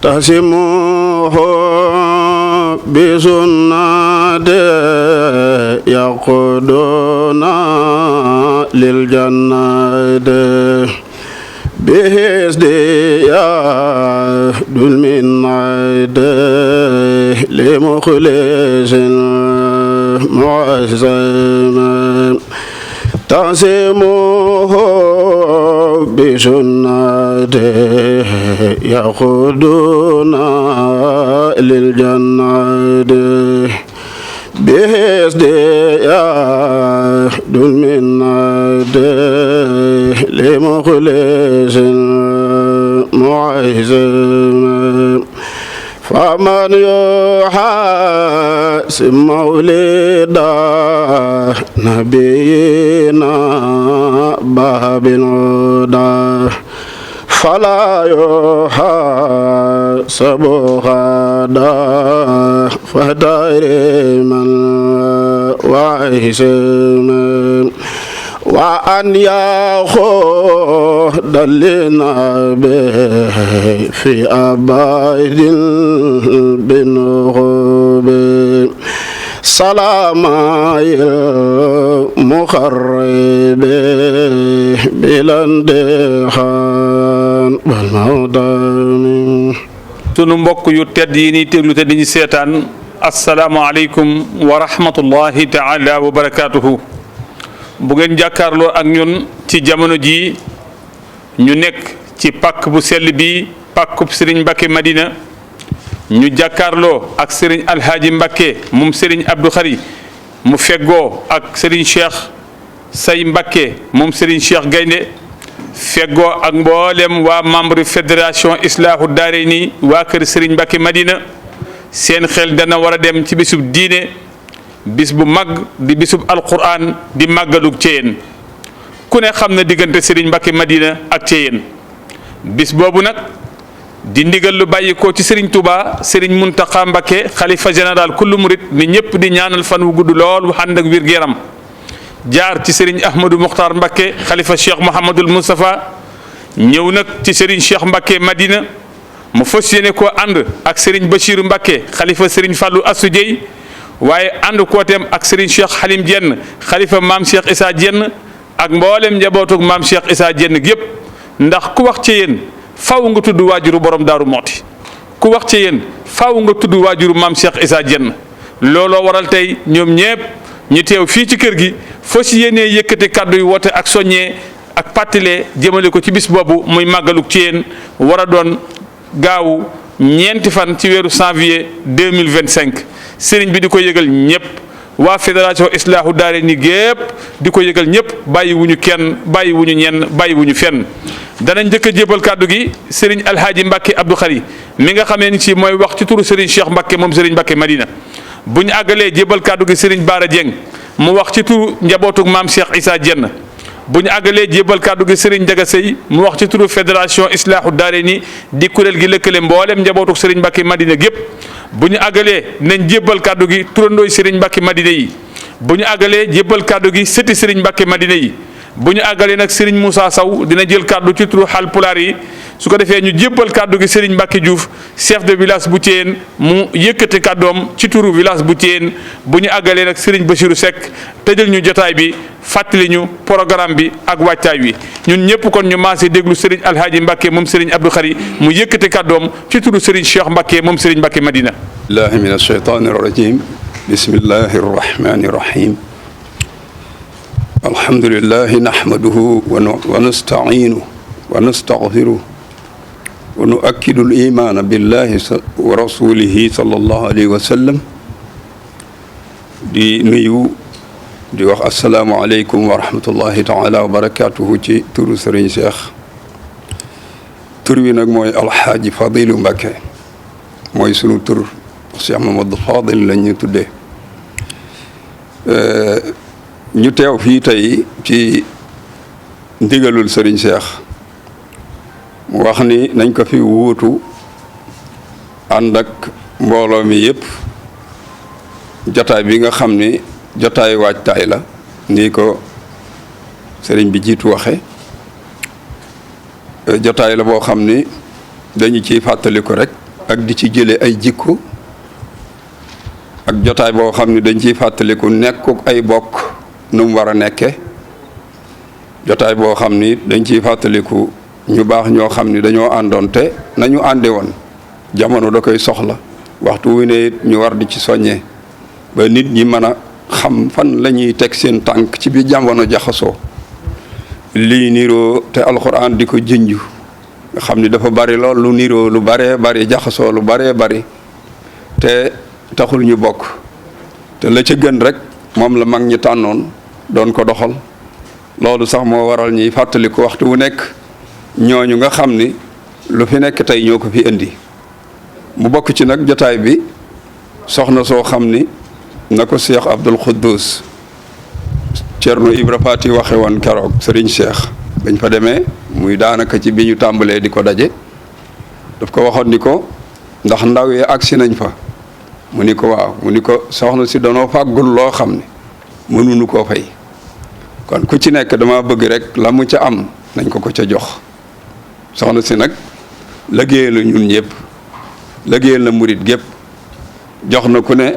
تسمه بسنة يقودنا للجنة بازدياد المنعد لمخلص معزم تسمه بسنة يقودنا للجنة بازدياد المنعد لمخلص معزم فمن يحاسب مولدا نبينا باب الهدى فلا يحاسب غدا فتريما وعزما وأن يأخذ للنبي في أبائد بالنخب سلام المخرب بلاندخان والمودان sunu mbokk yu tedd yi ni teglu te diñu seetaan asalaamaaleykum wa rahmatullahi taala wa barakaatuhu. bu ngeen jàkkaarloo ak ñun ci jamono jii ñu nekk ci pàkk bu sell bi pàkkub Serigne Mbacké Madina ñu jàkkaarloo ak Serigne Alhaaji Mbacké moom Serigne Abdou Khari mu feggoo ak Serigne Cheikh Say Mbacké moom Serigne Cheikh Gaynde feggoo ak mboolem waa membre fédération Islaahu Daarayni waa kër Serigne Mbacké Madina seen xel dana war a dem ci bisub diine bis bu mag di bisub alquran di màggalug Ceyeen ku ne xam na diggante Serigne Mbacké Madina ak Ceyeen bis boobu nag di ndigal lu bàyyi ko ci Serigne Touba Serigne Mountakha Mbacké xalifa général kullu murit ni ñëpp di ñaanal fan wu gudd lool wu ànd ak wér gu yaram jaar ci Serigne Ahmadou Mokhtar Mbacké xalifa Cheikh Mouhamadoul Moustapha ñëw nag ci Serigne Cheikh Mbacké Madina mu fas yéene koo ànd ak Serigne Bachirou Mbacké xalifa Serigne Fallou Assou Dieye waaye ànd kooteem ak Serigne Cheikh Halim Diène xalifa maam Cheikh Issa Diène ak mboolem njabootug maam Cheikh Issa Diène gépp ndax ku wax ci yéen faw nga tudd waajuru borom Daaru Mooti ku wax ci yéen faw nga tudd waajuru maam Cheikh Issa Diène looloo waral tey ñoom ñépp ñu teew fii ci kër gi fas yéenee yëkkati kàddu yu woote ak soññee ak pàttalee jëmale ko ci bis boobu muy màggalug ci yéen war a doon gaawu ñeenti fan ci weeru janvier 2025 sëriñ bi di ko yëgal ñëpp waa fédération Islaahu Daarayni gépp di ko yëgal ñëpp bàyyi wuñu kenn bàyyi wuñu ñenn bàyyi wuñu fenn danañ njëkk a jébal kàddu gi sëriñ Alhaaji Mbacké Abdou Khari mi nga xamee ni ci mooy wax ci turu sëriñ Cheikh Mbacké moom sëriñ Mbacké Madina bu ñu àggalee jébal kàddu gi sëriñ Bara Dieng mu wax ci turu njabootug maam Cheikh Issa Diène bu ñu àggalee jébal kàddu gi Serigne Ndiaga Sey mu wax ci turu fédération Islaahu Daarayni di kuréel gi lëkkale mboolem njabootug Serigne Mbacké Madina gépp bu ñu àggalee nañ jébbal kàddu gi turandooy Serigne Mbacké Madina yi bu ñu àggalee jébbal kàddu gi sëti Serigne Mbacké Madina yi bu ñu àggalee nag Serigne Moussa Sow dina jël kàddu ci turu Haalpulaar yi su ko defee ñu jébbal kàddu gi Serigne Mbacké Diouf chef de village bu Thiène mu yëkkati kàddoom ci turu village bu Thiène bu ñu àggalee nag Serigne Bachirou Seck tëjal ñu jotaay bi fàttali ñu programme bi ak wàccaay wi ñun ñëpp kon ñu maasee déglu Serigne Alhaaji Mbacké moom Serigne Abdou Khari mu yëkkati kàddoom ci turu Serigne Cheikh Mbacké moom Serigne Mbacké Madina. billahi min ashaytani rajim bismillahi rahmani rahim alhamdulillahi nahmaduhu wa nasta'inuhu wa nastaghfiruhu wa nu'akkidu al-imana billahi wa rasulihi sallallahu alayhi wa sallam di nuyu di wax assalaamu aleykum wa rahmatullahi taala wa barakatuhu ci turu Serigne Cheikh tur wi nag mooy Alxaaji Fadilu Mbacké mooy sunu tur Cheikh Mamadou Fadil la ñu tuddee ñu teew fii tey ci ndigalul Serigne Cheikh mu wax ni nañ ko fi wuutu ànd ak mbooloo mi yëpp jotaay bi nga xam ni jotaay waajtaay la nii ko sëriñ bi jiitu waxe jotaay la boo xam ni dañu ciy fàttaliku rek ak di ci jële ay jikko ak jotaay boo xam ne dañ ciy fàttaliku nekkuk ay bokk nu mu war a nekke jotaay boo xam ni dañ ciy fàttaliku ñu baax ñoo xam ni dañoo àndoon te nañu ànde woon jamono da koy soxla waxtu wu ne it ñu war di ci soññee ba nit ñi mën a xam fan la ñuy teg seen tànk ci bi jamono jaxasoo lii niroo te alxuraan di ko junj nga xam ni dafa bari lool lu niroo lu baree bari jaxasoo lu baree bari te taxul ñu bokk te la ca gën rek moom la mag ñi tànnoon doon ko doxal loolu sax moo waral ñuy fàttali ko waxtu wu nekk ñooñu nga xam ni lu fi nekk tey ñoo ko fi indi mu bokk ci nag jotaay bi soxna soo xam ni na ko Cheikh Abdoul Khoudous Thierno Ibra Fati waxe woon keroog Serigne Cheikh bañ fa demee muy daanaka ci bi ñu tàmbalee di ko daje daf ko waxoon ni ko ndax ndaw yi agsi nañ fa mu ni ko waaw mu ni ko soxna si danoo fàggul loo xam ne mënuñu koo fay kon ku ci nekk dama bëgg rek la mu ca am nañ ko ca jox soxna si nag liggéeyal na ñun ñëpp liggéeyal na murit gépp jox na ku ne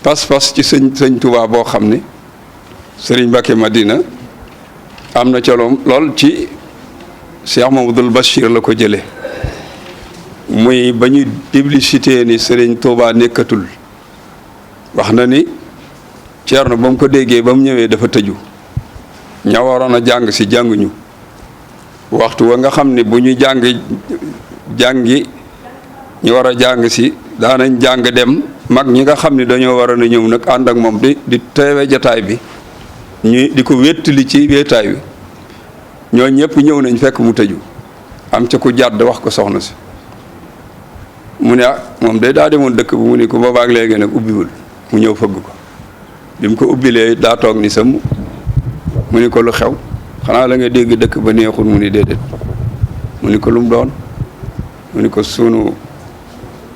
pas-pas ci sëñ Tuubaa boo xam ni Sëriñ Mbacké Madina am na ca lool ci Cheikh Mamadou Bachir la ko jële muy ba ñu publicité ni Sëriñ Tuubaa nekkatul wax na ni Ceerno ba mu ko déggee ba mu ñëwee dafa tëju ña waroon a jàng si jànguñu waxtu wa nga xam ne bu ñu jàngi ñu war a jàng si daanañ jàng dem mag ñi nga xam ne dañoo waroon a ñëw nag ànd ak moom di teewe jataay bi ñu di ko wéttali ci wéetaay bi ñoo ñëpp ñëw nañ fekk mu tëju am ca ku jàdd wax ko soxna si mu ne moom day daa demoon dëkk bu mu ni ko boobaak léegi nag ubbiwul mu ñëw fëgg ko bi mu ko ubbilee daa toog ni sam mu ni ko lu xew xanaa la nga dégg dëkk ba neexul mu ni déedéet mu ni ko lu mu doon mu ni ko sunu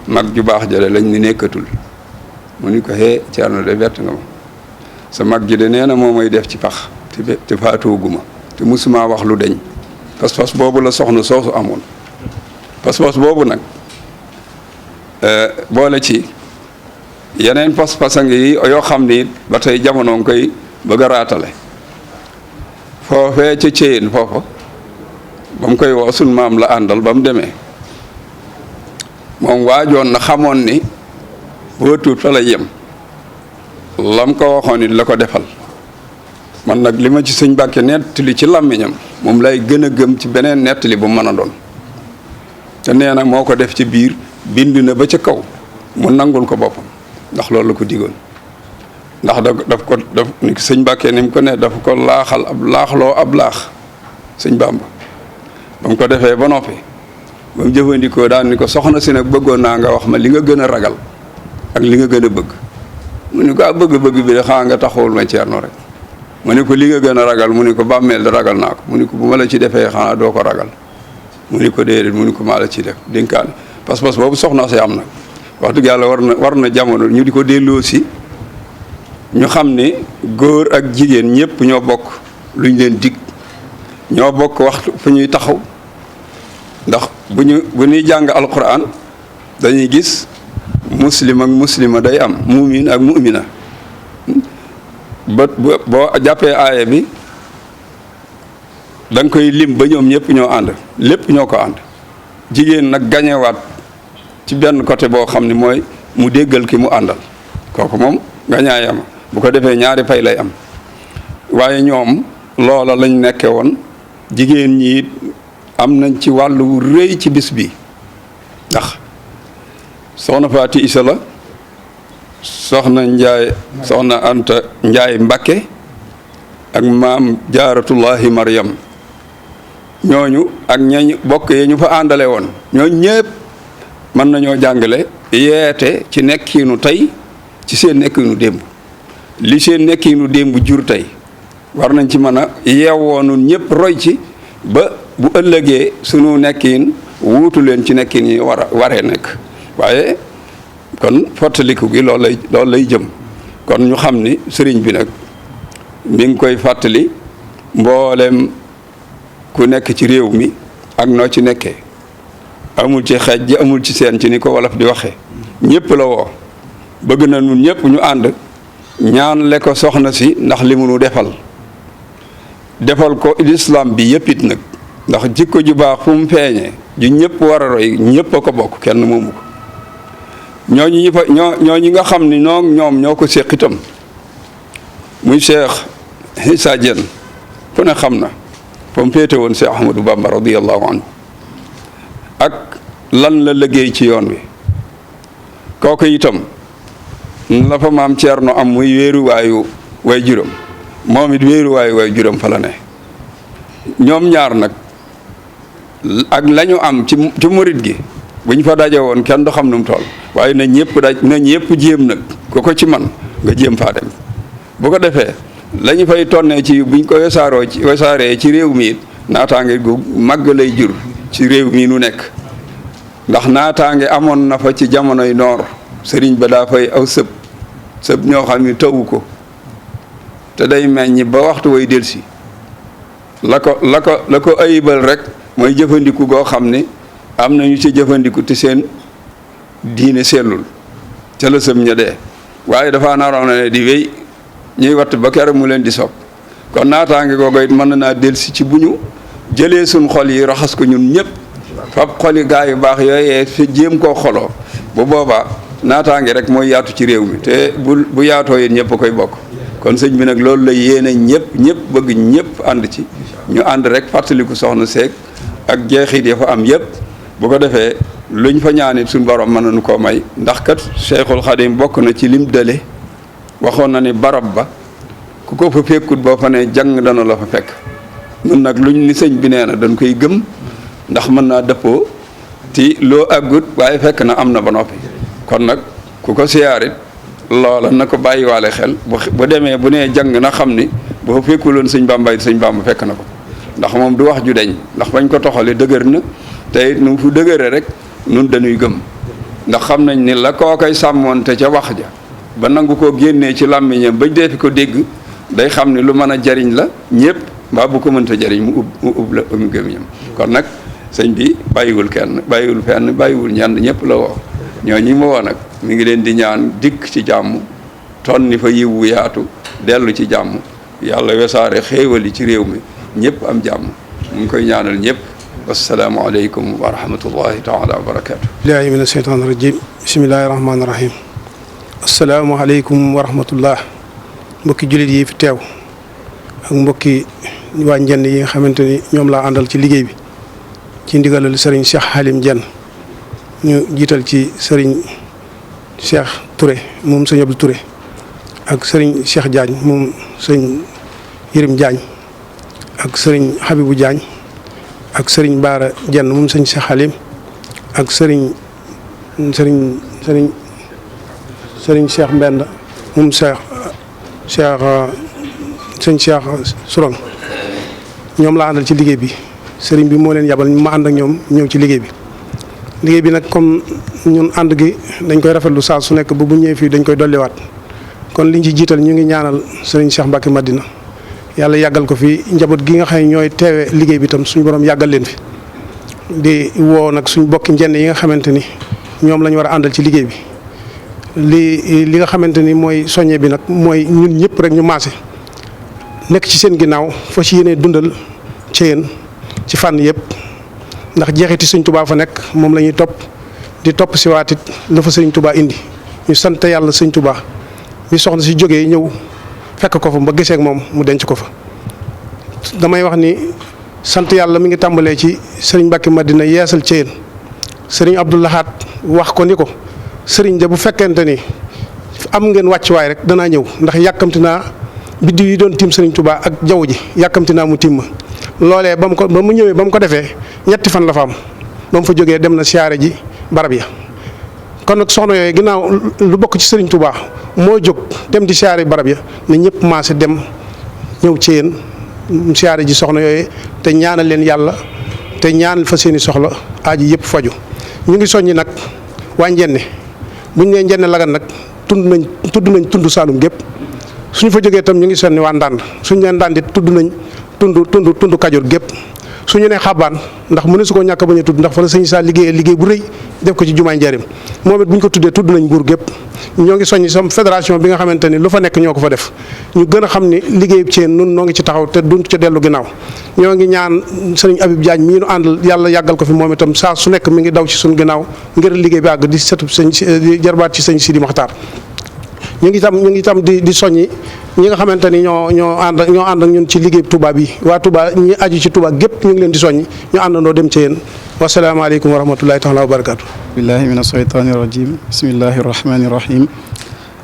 mag ju baax jële lañ ni nekkatul mu ni ko hee Ceerno de bett nga ma sa mag ji de nee na moo may def ci pax te faatooguma te musuma wax lu deñ pas-pas boobu la soxna soosu amoon pas-pas boobu nag boole ci yeneen pas-pas a ngi yoo xam ni ba tey jamono ngi koy bëgg a raatale foofee ca Ceyeen foofa ba mu koy woo sun maam la àndal ba mu demee moom waajoon na xamoon ni boo tuut fa la yem lam ko waxoon it la ko defal man nag li ma ci sëñ Mbàkke nettali ci làmmiñam moom lay gën a gëm ci beneen nettali bu mën a doon te nee na moo ko def ci biir bind na ba ca kaw mu nangul ko boppam ndax loolu la ko digoon ndax daf ni sëñ Mbàkke ni mu ko ne dafa ko laaxal ab laaxloo ab laax sëñ Bàmba ba mu ko defee ba noppi ba mu jëfandikoo daan ni ko soxna si nag bëggoon naa nga wax ma li nga gën a ragal ak li nga gën a bëgg mu ni ko bëgg-bëgg bi de xaa nga taxawul ma Ceerno rek mu ni ko li nga gën a ragal mu ni ko bàmmeel de ragal naa ko mu ni ko bu ma la ci defee xanaa doo ko ragal mu ni ko déedéet mu ni ko maa la ci def dénkaan pas-pas boobu soxna si am nag wax dëgg yàlla war na jamono ñu di ko delloo si ñu xam ne góor ak jigéen ñëpp ñoo bokk luñ leen dig ñoo bokk waxtu fu ñuy taxaw ndax bu ñuy jàng alquran dañuy gis muslim ak muslima day am mumin ak mumina ba boo jàppee aaya bi da nga koy lim ba ñoom ñëpp ñoo ànd lépp ñoo ko ànd jigéen nag gañewaat ci benn côté boo xam ne mooy mu déggal ki mu àndal kooku moom gañaayama bu ko defee ñaari pay lay am waaye ñoom loola lañ nekke woon jigéen ñi am nañ ci wàllu rëy ci bis bi ndax soxna Faati Isa la soxna Anta Njaay Mbakke ak maam Jaaratullahi Maryam ñooñu ak ñañ bokk yi ñu fa àndale woon ñooñu ñëpp mën nañoo jàngale yeete ci nekkiinu tey ci seen nekkiinu démb li seen nekkiinu démb jur tey war nañ ci mën a yeewoo nun ñëpp roy ci ba bu ëllëgee sunu nekkiin wuutu leen ci nekkiin yi waree nekk waaye kon fàttaliku gi loolu lay jëm kon ñu xam ni sëriñ bi nag mi ngi koy fàttali mboolem ku nekk ci réew mi ak noo ci nekkee amul ci xeej ji amul ci seen ci ni ko wolof di waxe ñëpp la woo bëgg na nun ñëpp ñu ànd ñaan le ko soxna si ndax li mu nu defal ko lislaam bi yëpp it nag ndax jikko ju baax fu mu feeñee ju ñëpp war a roy ñëpp a ko bokk kenn moomu ko ñooñu nga xam ni ñoom ñoo ko séq itam muy Cheikh Issa Diène ku ne xam na fa mu féete woon Cheikh Ahmadou Bamba radiyallahu anhu ak lan la liggéey ci yoon wi kooku itam la fa maam Ceerno am muy wéeruwaayu way juróom moom it wéeruwaayu way juróom fa la ne ñoom ñaar nag ak lañu am ci murit gi bu ñu fa daje woon kenn du xam nu mu toll waaye na ñëpp jéem nag ku ko ci man nga jéem faa dem bu ko defee la ñu fay tonnee ci buñ ko wesaaree ci réew mi it naataange gu màgg lay jur ci réew mi nu nekk ndax naataange amoon na fa ci jamonoy noor sëriñ ba daa fay aw sëb ñoo xam ni tawu ko te day meññ ba waxtu way delsi la ko ayibal rek mooy jëfandiku goo xam ni am nañu ci jëfandiku te seen diine sellul ca la sëb ña dee waaye dafa naroon ne di wéy ñuy watt ba keroog mu leen di sopp kon naataange googu it mën naa delsi ci bu ñu jëlee suñ xol yi raxas ko ñun ñëpp fab xoli gaa yu baax yooyee fi jéem koo xoloo bu boobaa naataange rek mooy yaatu ci réew mi te bu yaatoo yéen ñëpp a koy bokk kon sëñ bi nag loolu la yéene ñëpp bëgg ñëpp ànd ci ñu ànd rek fàttaliku soxna Seck ak jeexit ya fa am yëpp bu ko defee luñ fa ñaanit suñ borom mën nañu koo may ndax kat Cheikhul Khadim bokk na ci lim dale waxoon na ni barab ba ku ko fa fekkut boo fa ne jàng dana la fa fekk nun nag luñ ni sëñ bi nee na dañ koy gëm ndax mën naa dëppoo ti loo àggut waaye fekk na am na ba noppi kon nag ku ko siyaarit loola na ko bàyyiwaale xel bu demee bu nee jàng na xam ni boo fekkuloon sëñ Bamba it sëñ Bamba fekk na ko ndax moom du wax ju deñ ndax bañ ko toxalee dëgër na te it nu fu dëgëre rek nun dañuy gëm ndax xam nañ ni la koo koy sàmmoonte ca wax ja ba nangu koo génnee ci làmmiñam bañ dee fi ko dégg day xam ni lu mën a jariñ la ñëpp mbaa bu ko mënta jariñ mu ub la gémmiñam kon nag sëñ bi bàyyiwul kenn bàyyiwul fenn bàyyiwul ñenn ñëpp la woo ñi ma woo nag mi ngi leen di ñaan dikk ci jàmm tonni fa yiwu yaatu dellu ci jàmm yàlla wesaare xéewali ci réew mi ñëpp am jàmm mu ngi koy ñaanal ñëpp wassalaamu aleykum wa rahmatullahi taala wa barakatu billahi min asheytaan rajim bismillahi rahmaani rahim assalaamu aleykum wa rahmatullah mbokki jullit yi fi teew ak mbokki waa Njenn yi nga xamante ni ñoom laa àndal ci liggéey bi ci ndigalal sëriñ Cheikh Halim Diène ñu jiital ci sëriñ Cheikh Touré moom sëñ Abdou Touré ak sëriñ Cheikh Diagne moom sëñ Yirim Diagne ak sëriñ Habibou Diagne ak sëriñ Baara Diène moom sëñ Cheikh Halim ak sëriñ Cheikh Mbenda moom sëñ Cheikh Sourang ñoom laa àndal ci liggéey bi sëriñ bi moo leen yabal ma ànd ak ñoom ñëw ci liggéey bi nag comme ñun ànd gi dañ koy rafetlu saa su nekk bu ñëwee fii dañ koy dolliwaat kon liñ ci jiital ñu ngi ñaanal sëriñ Cheikh Mbacke Madina yàlla yàggal ko fi njaboot gi nga xam ne ñooy teewe liggéey bi tam suñu borom yàggal leen fi di woo nag suñu bokki Njenn yi nga xamante ni ñoom la ñu war a àndal ci liggéey bi li nga xamante ni mooy soññe bi nag mooy ñun ñëpp rek ñu maase nekk ci seen ginnaaw fa ci yéene dundal ci yéen ci fànn yëpp ndax jeexiti sëñ Touba fa nekk moom la ñuy topp di topp si waatit la fa sëñ Touba indi ñu sant yàlla sëñ Touba bi soxna si jógee ñëw fekk ko fa ba gisee ak moom mu denc ko fa. damay wax ni sant yàlla mi ngi tàmbalee ci sëriñ Mbacke Madina yeesal ci yéen sëriñ Abdou Lahad wax ko ni ko sëriñ de bu fekkente ni am ngeen wàccuwaay rek danaa ñëw ndax yàkkamti naa biddiw yi doon tiim sëriñ Touba ak jaww ji yàkkamti naa mu tiim ma. loolee ba mu ñëwee ba mu ko defee ñetti fan la fa am ba mu fa jógee dem na siyaare ji barab ya kon nag soxna yooyu ginnaaw lu bokk ci Serigne Touba moo jóg dem di siyaare barab ya ne ñëpp maase dem ñëw ci yéen siyaare ji soxna yooyu te ñaanal leen yàlla te ñaanal fa seeni soxla aaji yëpp faju ñu ngi soññi nag waa Njenne buñ nee Njenne Lagan nag tudd nañ tund Saalum gépp suñ fa jógee itam ñu ngi sonni waa Ndànd suñ nee Ndànd it tudd nañ tund Kajoor gépp suñu ne xabaan ndax mu ne su ko ñàkk bañ a tudd ndax fa la sëñ Issa liggéey bu rëy def ko ci jumaay Njaaréem moom it bu ñu ko tuddee tudd nañ Mbuur gépp ñoo ngi soññi sam fédération bi nga xamante ni lu fa nekk ñoo ko fa def ñu gën a xam ni liggéeyub Thiéyène nun noo ngi ci taxaw te duñ ca dellu ginnaaw ñoo ngi ñaan sëriñ Habib Diagne mii nu àndal yàlla yàggal ko fi moom itam saa su nekk mi ngi daw ci suñu ginnaaw ngir liggéey bi àgg di setub di jarbaat ci sëñ Sidi Maxtaar ñu ngi itam di soññi ñi nga xamante ni ñoo ànd ak ñun ci liggéey Touba bi waa Touba ñi aju ci Touba gépp ñu ngi leen di soññi ñu àndandoo dem ci yéen wasalaamaaleykum wa rahmatullahi taala wa barakaatu. billahi min ashaytaani rajim bismillahi rahmani rahim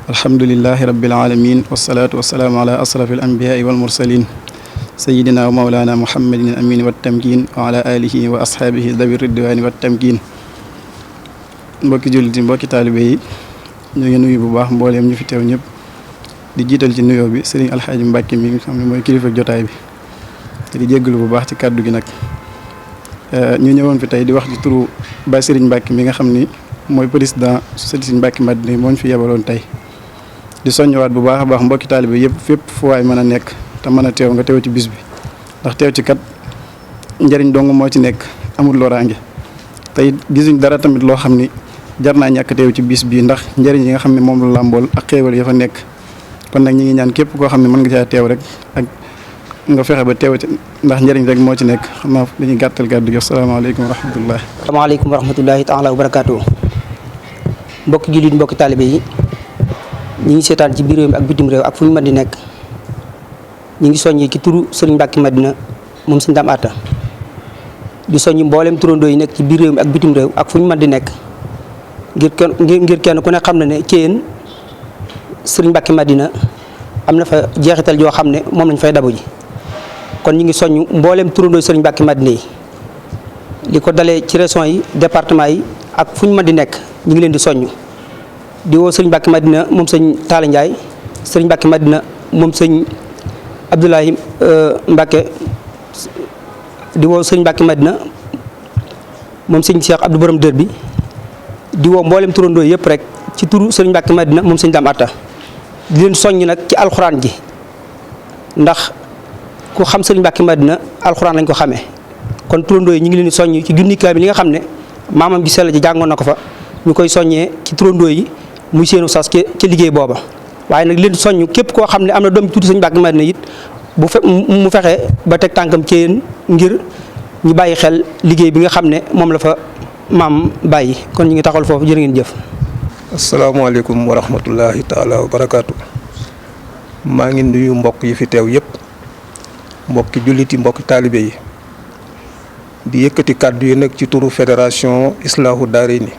alhamdulilahi rabbil alamin wasalaatu wasalaamu ala asrafi al anbiyaai wal mursalin sayidina wa maulana muhammadin al amin wa tamkin wa ala alihi wa ashaabihi dawi ridwani wa tamkin mbokki jullit yi mbokki taalibe yi ñu ngi nuyu bu baax mbooleem ñu fi teew ñëpp di jiital ci nuyoo bi sëriñ alxaaji Mbàkke mi nga xam ne mooy kilifa jotaay bi te di jéggalu bu baax ci kàddu gi nag ñu ñëwoon fi tey di wax ci turu Baye Sëriñ Mbàkke mi nga xam ni mooy président Sëriñ Mbàkke Madina moo ñu fi yebaloon tey di soññewaat bu baax a baax mbokki taalibe yëpp fépp fu waay mën a nekk te mën a teew nga teew ci bis bi ndax teew ci kat njëriñ dong moo ci nekk amul loraange tey gisuñ dara tamit loo xam ni jar naa ñàkk teew ci bis bii ndax njëriñ yi nga xam ne moom la làmbool ak xéewal ya fa nekk kon nag ñi ngi ñaan képp koo xam ne mën nga caa teew rek ak nga fexe ba teew ci ndax njëriñ rek moo ci nekk xam naa dañuy gàttal kàddu gi asalaamaaleykum wa rahmatullah. asalaamaaleykum wa rahmatullahi taala wa barakaatu. mbokki jullit mbokki taalibe yi ñi ngi seetaan ci biir réew mi ak bitim réew ak fu ñu mën di nekk ñi ngi soññi ci turu Sëriñ Mbàkke Madina moom Sëriñ Dame Atta di soññi mboolem turandoo yi nekk ci biir réew mi ak bitim réew ak fu ñu mën di nekk ngir kenn ku ne xam na ne Thiéyène Sëriñ Mbàkke Madina am na fa jeexital yoo xam ne moom lañ fay dabu ji kon ñu ngi soññ mboolem turandoo Sëriñ Mbàkke Madina yi li ko dalee ci régions yi département yi ak fu ñu mën di nekk ñu ngi leen di soññ di woo Sëriñ Mbàkke Madina moom sëñ Talla Ndiaye Sëriñ Mbàkke Madina moom sëñ Abdoulaye Mbàkke di woo Sëriñ Mbàkke Madina moom sëñ Cheikh Abdou Borom Dër bi di woo mboolem turandoo yëpp rek ci turu Sëriñ Mbàkke Madina moom sëñ Dame Atta di leen soññ nag ci alxuraan ji ndax ku xam Sëriñ Mbàkke Madina alxuraan lañ ko xamee kon turandoo yi ñu ngi leen di soññ ci junni kaamil li nga xam ne maamam ji sell ji jàngoon na ko fa ñu koy soññee ci turandoo yi muy seenu sas ci liggéey booba waaye nag leen soññ képp koo xam ne am na doom tuuti Sëriñ Mbàkke Madina it mu fexe ba teg tànkam Thiéyène ngir ñu bàyyi xel liggéey bi nga xam ne moom la fa maam bàyyi kon ñu ngi taxawal foofu jërë ngeen jëf. asalaamaaleykum wa rahmatullahi taala wa barakaatu. maa ngi nuyu mbokk yi fi teew yëpp mbokki jullit yi mbokki taalibe yi di yëkkati kàddu yi nag ci turu fédération Islaahu Daarayni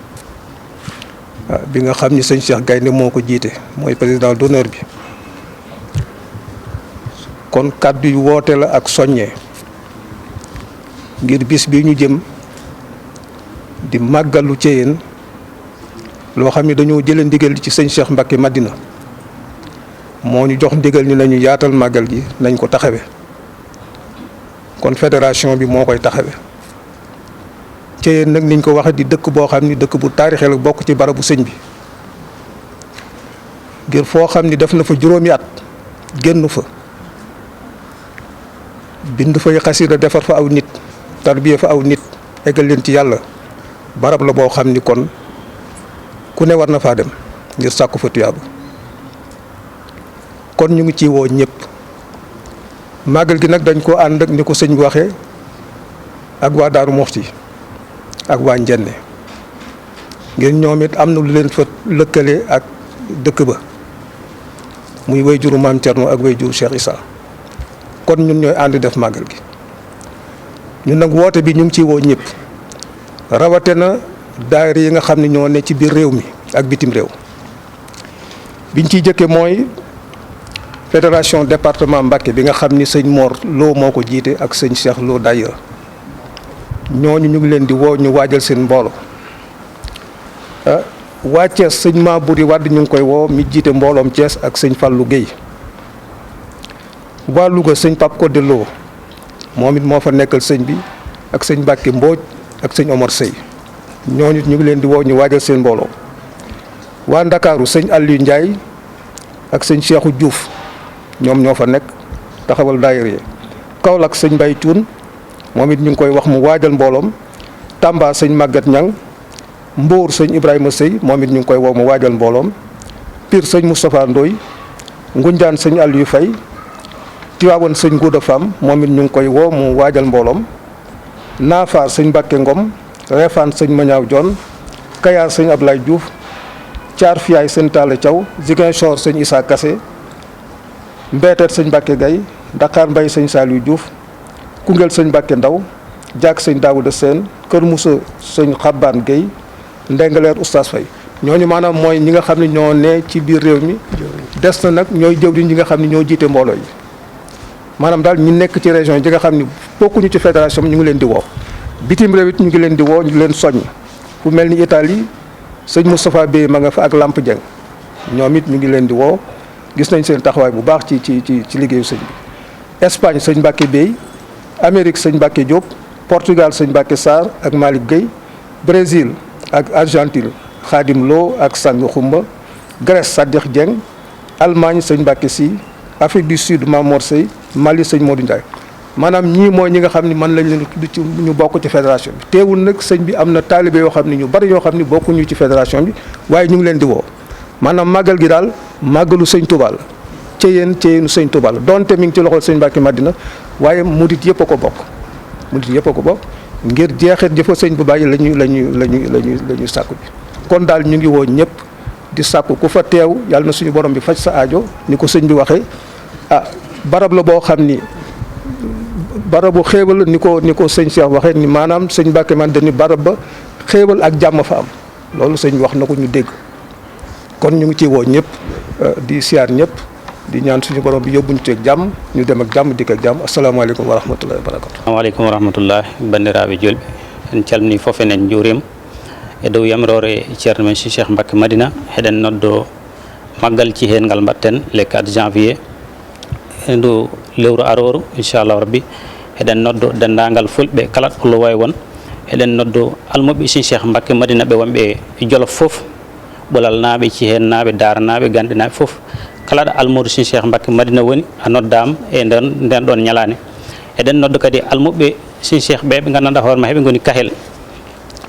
bi nga xam ni sëñ Cheikh Gaynde moo ko jiite mooy président d'honneur bi kon kàddu yu woote la ak soññee ngir bis bi ñu jëm di màggalu Thiéyène loo xam ne dañoo jëlee ndigal ci sëñ Cheikh Mbacke Madina moo ñu jox ndigal ni nañu yaatal màggal gi nañ ko taxawe kon fédération bi moo koy taxawe Thiéyène nag niñ ko waxe di dëkk boo xam ni dëkk bu taarixee la bokk ci barabu sëñ bi ngir foo xam ni def na fa juróomi at génn fa bind fay xasida defar fa aw nit tarbiya fa aw nit eggal leen ci yàlla barab la boo xam ni kon ku ne war na faa dem ngir sàkku fa tuyaaba kon ñu ngi ci woo ñëpp màggal gi nag dañ ko ànd ak ni ko sëñ bi waxee ak waa Daaru Muxti ak waa Njenne ngir ñoom it am na lu leen fa lëkkale ak dëkk ba muy way juru maam Thierno ak way juru Cheikh Issa kon ñun ñooy ànd def màggal gi ñun nag woote bi ñu ngi ciy woo ñëpp rawate na daayira yi nga xam ne ñoo ne ci biir réew mi ak bitim réew biñ ciy jëkke mooy fédération département Mbacké bi nga xam ni sëñ Mor Lo moo ko jiite ak sëñ Cheikh Lo daayira ñooñu ñu ngi leen di woo ñu waajal seen mboolo waa Thiès sëñ Mabouri Wade ñu ngi koy woo mi jiite mbooloom Thiès ak sëñ Fallou Guèye waa Louga sëñ Pape Codé Lo moom it moo fa nekkal sëñ bi ak sëñ Mbacke Mbodj ak sëñ Omar Sey ñooñu ñu ngi leen di woo ñu waajal seen mbooloo waa Ndakaaru sëñ Aliou Ndiaye ak sëñ Cheikhou Diouf ñoom ñoo fa nekk taxawal daayira yi Kaolack sëñ Mbaye Thioune moom it ñu ngi koy wax mu waajal mbooloom. Tamba sëñ Maguette Niang Mbour sëñ Ibrahima Sey moom it ñu ngi koy woo mu waajal mbooloom. Pire sëñ Moustapha Ndoy Ngunjaan sëñ Aliou Faye Tiwaawan sëñ Gouda Fam moom it ñu ngi koy woo mu waajal mbooloom. Naafaar sëñ Mbàkke Ngom Refaan sëñ Mañaaw Jon Kayaar sëñ Ablaye Diouf Caar Fiyaay sëñ Talla Thiaw Ziguinchor sëñ Issa Kassé Mbeeteet sëñ Mbàkke Gay Dakar Mbay sëñ Saliou Diouf Koungheul sëñ Mbàkke Ndaw Jaak sëñ Daouda Sène Kër Moussa sëñ Xabbaan Gueye Ndengaleer Oustaz Faye ñooñu maanaam mooy ñi nga xam ne ñoo ne ci biir réew mi des na nag ñooy jëwriñ ñi nga xam ne ñoo jiite mbooloo yi maanaam daal ñu nekk ci région yi nga xam ne bokkuñu ci fédération bi ñu ngi leen di woo bitim réew it ñu ngi leen di woo ñu leen soññ fu mel ni Italie sëñ Moustapha Bey ma nga fa ak Lamp Dieng ñoom it ñu ngi leen di woo gis nañ seen taxawaay bu baax ci liggéeyu sëñ bi Espagne sëñ Mbacke Bey Amérique sëñ Mbacke Diop Portugal sëñ Mbacke Sarr ak Malick Gueye Brésil ak Argentine Khadim Lo ak Sang Xumba Grèce Sadikh Dieng Allemagne sëñ Mbacke Sy Afrique du Sud Mamor Sey Mali sëñ Modou Ndiaye maanaam ñii mooy ñi nga xam ne man lañ leen tudd ci ñu bokk ci fédération bi teewul nag sëñ bi am na taalibe yoo xam ne ñu bari yoo xam ne bokkuñu ci fédération bi waaye ñu ngi leen di woo maanaam màggal gi daal màggalu sëñ Touba la Ceyeen sëñ Touba la donte mi ngi ci loxol sëñ Mbacke Madina waaye murit yëpp a ko bokk ngir jeexit jëfa sëñ bu bàyyi lañu sàkku bi kon daal ñu ngi woo ñëpp di sàkku ku fa teew yàlla na suñu borom bi faj sa aajo ni ko sëñ bi waxee barab la boo xam ni barabu xéewal ni ko sëñ Cheikh waxee ni maanaam sëñ Mbacke man dañu barab ba xéewal ak jàmm fa am loolu sëñ wax na ko ñu dégg kon ñu ngi ciy woo ñëpp di siyaar ñëpp di ñaan suñu borom bi yóbbuñu ci ak jàmm ñu dem ak jàmm dikk ak jàmm asalaamaaleykum wa rahmatullahi wa barakatu. Assalamualaikum warahmatullahi bandiraɓe julɓe en calmini fof enen juurima e dow yamirore ceerno men Cheikh Mbacke Madina eɗen noddo maggal ci hen ngal mbatten le 4 janvier e ndu lewru aroru inchallahu rabbi eɗen noddo dendagal fulɓe kala ɗo wawi won eɗen noddo almuɓe Cheikh Mbacke Madina ɓe wonɓe Jolof fof ɓolal naɓe ci hen naɓe Daara naɓe Gande naɓe fof kala ɗo almudo Cheikh Mbacke Madina woni a noddama e nden ɗon ñalane eɗen noddo kadi almuɓe Cheikh ɓe ɓe gandanɗa hoore ma heɓe goni kahel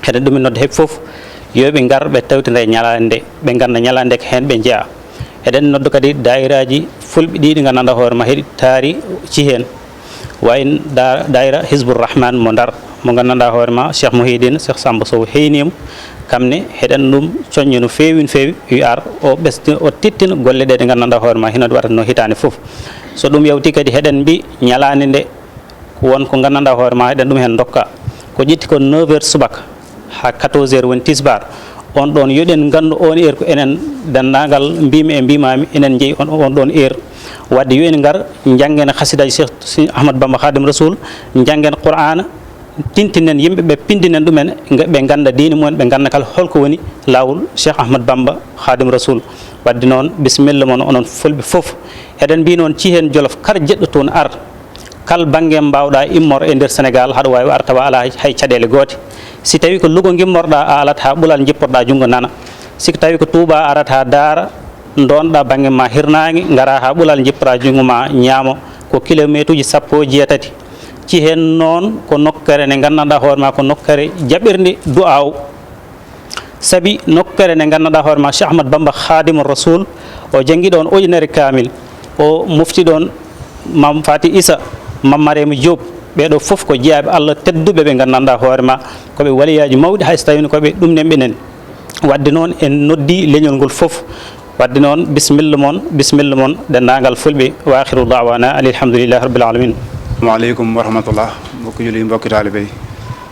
eɗen ɗumin nodde heɓe fof yoɓe gar ɓe tawtida e ñalade nde ɓe ganda ñalade nde ko hen ɓe jeeya eɗen noddo kadi dayiraji fulɓe ɗi ɗi gandanɗa hoore ma heɗi taari ci hen wayi dayira Hizbur Rahman mo Ndar mo gandanɗa hoore ma Cheikh Mouhidine Cheikh Samba Sow heynima kamne heɗen ɗum coññi no feewi no feewi wi ar o ɓesdi o tittina golle ɗe ɗe gandanɗa hoore ma hino waɗata no hitande foof so ɗum yawti kadi heɗen mbi ñalade nde won ko gandanɗa hoore ma eɗen ɗum hen dokka ko ƴetti ko 9 heures subaka ha 14 heures woni tisbar on ɗon yoɗen gandu on heure ko enen dendagal mbimi e mbimami enen jeeyi on ɗon heure wadde yo en gar janggen hasidaji Cheikh Ahmadou Bamba Khadim Rasoul janggen Qur'ana tintinen yimɓe ɓe pindinen ɗumen ɓe ganda diine mumen ɓe ganda kala holko woni lawol Cheikh Ahmadou Bamba Khadim Rasoul wadde noon bisimilla moon onon fulɓe fof eɗen mbi noon ci hen Jolof kala jeɗɗo toon ar kala banggue mbawɗa immor e nder Sénégal haɗa wawi ar tawa ala hay caɗele goote si tawi ko Louga gimmorɗa a alat ha ɓuulal jipporɗa junggo nana siko tawi ko Touba arat ha Daara donɗa banggue ma hirnagui gara ha ɓuulal jippora junggo ma ñaamo ko kilométre uji 17 ci hen noon ko nokkere nde gandanɗa hoore ma ko nokkere jaɓirde du'aw saabi nokkere nde gandanɗa hoore ma Cheikh Ahmadou Bamba Khadim Rasoul o jangui ɗon ujunere kamil o mufti ɗon Mam Fati Issa Mam Mariama Diop ɓeɗo fof ko jeeyaɓe Allah tedduɓe ɓe gandanɗa hoore ma koɓe waliyaji mawɗi hayso tawino koɓe ɗumnen ɓenen wadde noon en noddi leñol ngol fof wadde noon bisimilla moon dendagal fulɓe wa akhiru da'wana alhamdulillahi rabbil alamin. Assalamualaikum warahmatullah mbokk julli mbokk taalibe yi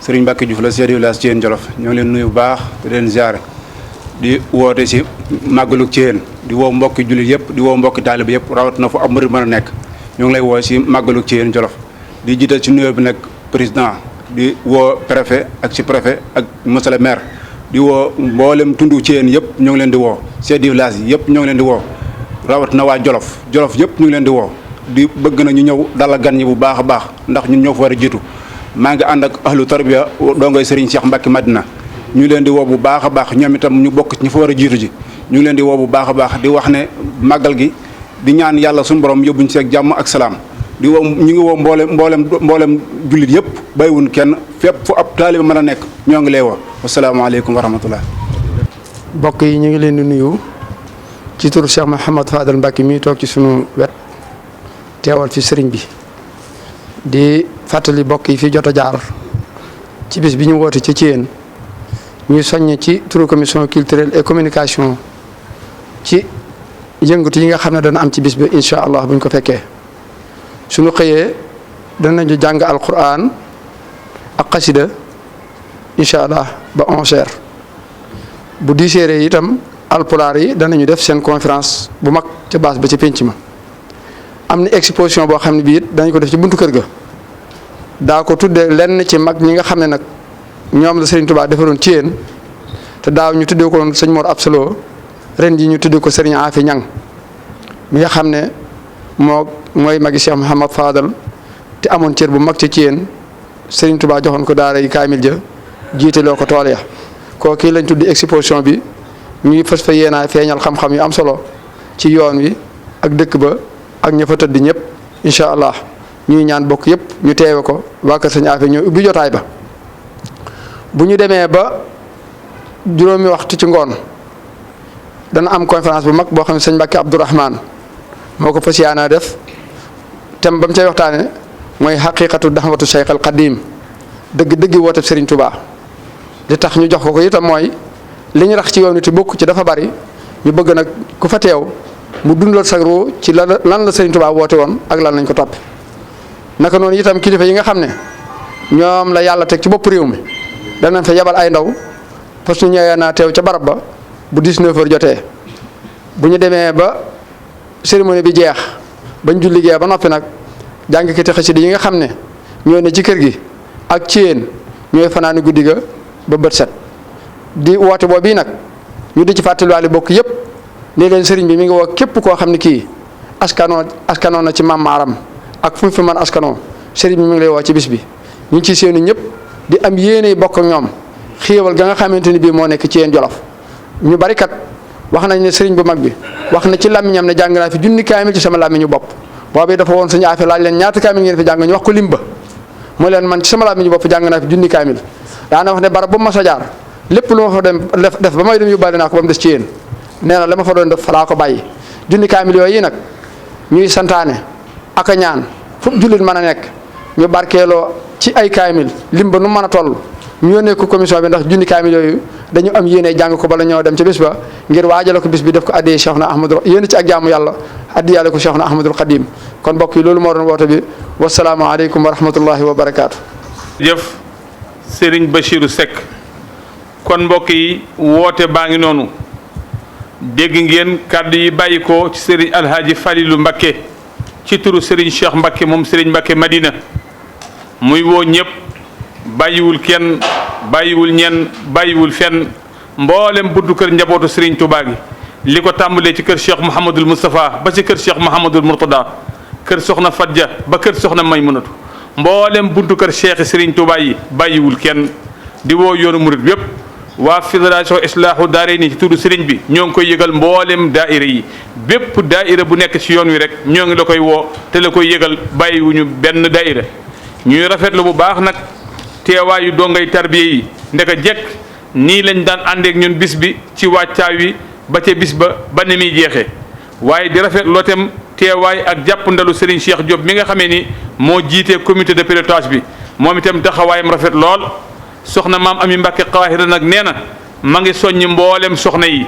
Serigne Mbacke Diouf la chef de village Thiène Jolof ñoo ngi leen nuyu bu baax di leen ziare di woote si màggalu Thiène di woo mbokki jullit yëpp di woo mbokki taalibe yëpp rawat na fu ab murid mën a nekk ñoo ngi lay woo si màggalu Thiène Jolof di jiital ci nuyoo bi nag président di woo préfet ak si préfet ak monsieur le maire di woo mboolem tundu Thiène yëpp ñoo ngi leen di woo chef de village yi yëpp ñoo ngi leen di woo rawat na waa Jolof yëpp ñu ngi leen di woo di bëgg na ñu ñëw dala gan ñi bu baax a baax ndax ñun ñoo fa war a jiitu maa ngi ànd ak ahlu tarbiya dongoy Serigne Cheikh Mbacke Madina ñu leen di woo bu baax a baax ñoom itam ñu bokk ci ñi fa war a jiitu ji ñu ngi leen di woo bu baax a baax di wax ne màggal gi di ñaan yàlla suñu borom yóbbuñ ci ak jàmm ak salaam di woo ñu ngi woo mboolem jullit yëpp bàyyiwun kenn fépp fu ab taaliba mën a nekk ñoo ngi lay woo wasalaamaaleykum wa rahmatullah. mbokk yi ñu ngi leen di nuyu ci turu Cheikh Mouhamad Fadal Mbacke mi toog ci sunu wet teewal fi sëriñ bi di fàttali mbokk yi fi jot a jaar ci bis bi ñu woote ci Thiène ñuy soññ ci turu commission culturelle et communication ci yëngatu yi nga xam ne dana am ci bis bi incha allah buñ ko fekkee suñu xëyee danañu jàng alquran ak xasida incha allah ba 11h bu 10h itam alpulaar yi danañu def seen conférence bu mag ca baas ba ca pénc ma am na exposition boo xam ne bii it dañ ko def ci buntu kër ga daa ko tuddee lenn ci mag ñi nga xam ne nag ñoom la Serigne Touba defaroon Thiène te daaw ñu tuddee ko woon sëñ Mor Absalo ren ji ñu tuddee ko Serigne Afi Ñang mi nga xam ne mooy magi Cheikh Mouhamad Fadal te amoon cër bu mag ci Thiène Serigne Touba joxoon ko daara yi kaamil ja jiiteloo ko tool ya kooku lañ tuddi exposition bi ñuy fas fa yéenaa feeñal xam-xam yu am solo ci yoon wi ak dëkk ba ak ña fa tëdd ñëpp incha allah ñuy ñaan bokk yëpp ñu teewe ko waa kër sëñ Afi ñooy ubbi jotaay ba bu ñu demee ba juróomi waxtu ci ngoon dana am conférence bu mag boo xam ne sëñ Mbacke Abdourahmane moo ko fas yéenaa def thème ba mu cay waxtaane mooy xaqiqatu daxwatu Cheikh al Qadim dëgg woote Serigne Touba li tax ñu jox ko itam mooy li ñu rax ci yoon wi te bokk ci dafa bari ñu bëgg nag ku fa teew mu dundal sa ruu ci lan la Serigne Touba woote woon ak lan lañ ko topp naka noonu itam kilifa yi nga xam ne ñoom la yàlla teg ci bopp réew mi danañ fa yebal ay ndaw parce que ñëwee naa teew ca barab ba bu 19h jotee bu ñu demee ba cérémonie bi jeex bañ julli gee ba noppi nag jàngkati xasida yi nga xam ne ñoo ne ci kër gi ak Thiène ñooy fanaani guddi ga ba bët set di woote boobu bii nag ñu di ci fàttaliwaale bokk yëpp ne leen sëriñ bi mi ngi woo képp koo xam ne kii askanoo na ci maam Maaram ak fu mu fi mën askanoo sëriñ bi mi ngi lay woo ci bis bi ñu ngi ci seenu ñëpp di am yéene bokk ak ñoom xéewal ga nga xamante ni bii moo nekk ci yéen Jolof ñu bari kat wax nañ ne sëriñ bu mag bi wax na ci làmmiñam ne jàng naa fi junni kaamil ci sama làmmiñu bopp boobu dafa woon suñu affaire laaj leen ñaata kaamil ngeen fi jàng ñu wax ko lim ba mu leen man ci sama làmmiñu bopp jàng naa fi junni kaamil daana wax ne barab bu ma sa jaar lépp lu ma fa dem def ba may dem yóbbaale naa ko ba mu des ci yéen nee na la ma fa doon def fa laa ko bàyyi junni kaamil yooyu nag ñuy santaane ak a ñaan fu jullit mën a nekk ñu barkeeloo ci ay kaamil lim ba nu mën a toll ñu yónnee ko commission bi ndax junni kaamil yooyu dañu am yéene jàng ko bala ñoo dem ca bis ba ngir waajale ko bis bi def ko addiyee Cheikhna Ahmadul yéen ci ak jaamu yàlla addiyaale ko Cheikhna Ahmadul Khadim kon mbokk yi loolu moo doon woote bi wasalaamaaleykum wa rahmatullahi wa barakaatu. jëf Serigne Bachirou Seck kon mbokk yi woote baa ngi noonu dégg ngeen kàddu yi bàyyi ko ci Serigne Alhaji Falilou Mbacké ci turu Serigne Cheikh Mbacké moom Serigne Mbacké Madina muy woo ñëpp bàyyiwul kenn bàyyiwul ñenn bàyyiwul fenn mboolem buddu kër njabootu Serigne Touba gi li ko tàmbalee ci kër Cheikh Mouhamadul Moustapha ba ci kër Cheikh Mouhamadul Mourtada kër Soxna Fadja ba kër Soxna Maymunatu mboolem buntu kër Cheikh Serigne Touba yi bàyyiwul kenn di woo yoonu murit yépp waa fédération Islaahu Daarayni ci tudd Serigne bi ñoo ngi koy yëgal mboolem daaira yi bépp daaira bu nekk ci yoon wi rek ñoo ngi la koy woo te la koy yëgal bàyyiwuñu benn daaira ñuy rafetlu bu baax nag teewaayu dongay tarbiya yi ndeka jekk nii lañ daan àndeek ñun bis bi ci wàccaaw wi ba ca bis ba ba ni muy jeexee waaye di rafetloo tam teewaay ak jàppandalu Serigne Cheikh Diop mi nga xamee ni moo jiitee comité de pilotage bi moom itam taxawaayam rafet lool soxna maam Ami Mbàkke Xawaahira nag nee na ma ngi soññi mboolem soxna yi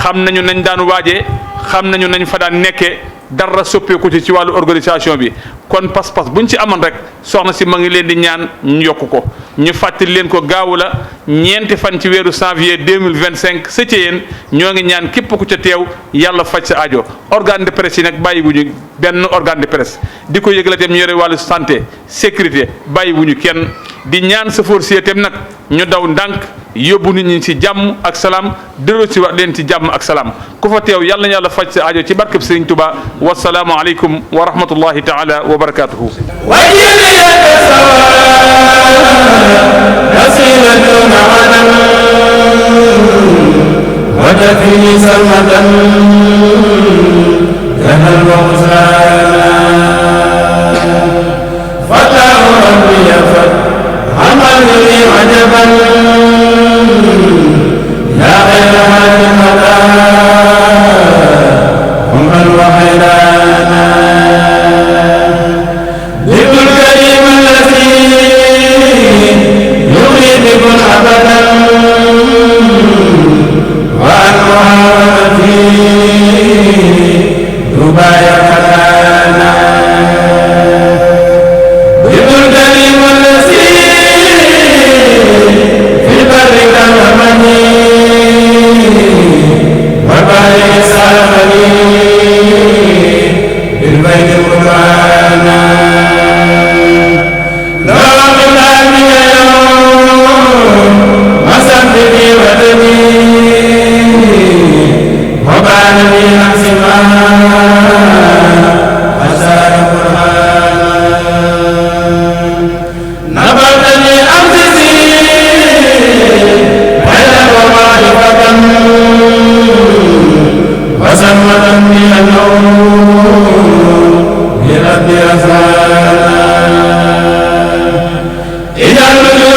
xam nañu nañ daan waajee xam nañu nañ fa daan nekkee dara soppeeku ci wàllu organisation bi kon pas-pas buñ ci amoon rek soxna si ma ngi leen di ñaan ñu yokk ko ñu fàttali leen ko gaawu la ñeenti fan ci weeru janvier 2025 sa Thièyeen ñoo ngi ñaan képp ku ca teew yàlla faj sa aajo organe de presse yi nag bàyyiwuñu benn organe de presse di ko yëgale tam ñu yore wàllu santé sécurité bàyyiwuñu kenn di ñaan sa forcier tam nag ñu daw ndànk yóbbu nit ñi ci jàmm ak salaam delloo si wax leen ci jàmm ak salaam ku fa teew yàlla na yàlla faj sa aajo ci barkeb Serigne Touba wasalaamu aleykum wa rahmatullahi taala wa barakatuhu وتكفي سرمدا كهل وغزلان Muhammad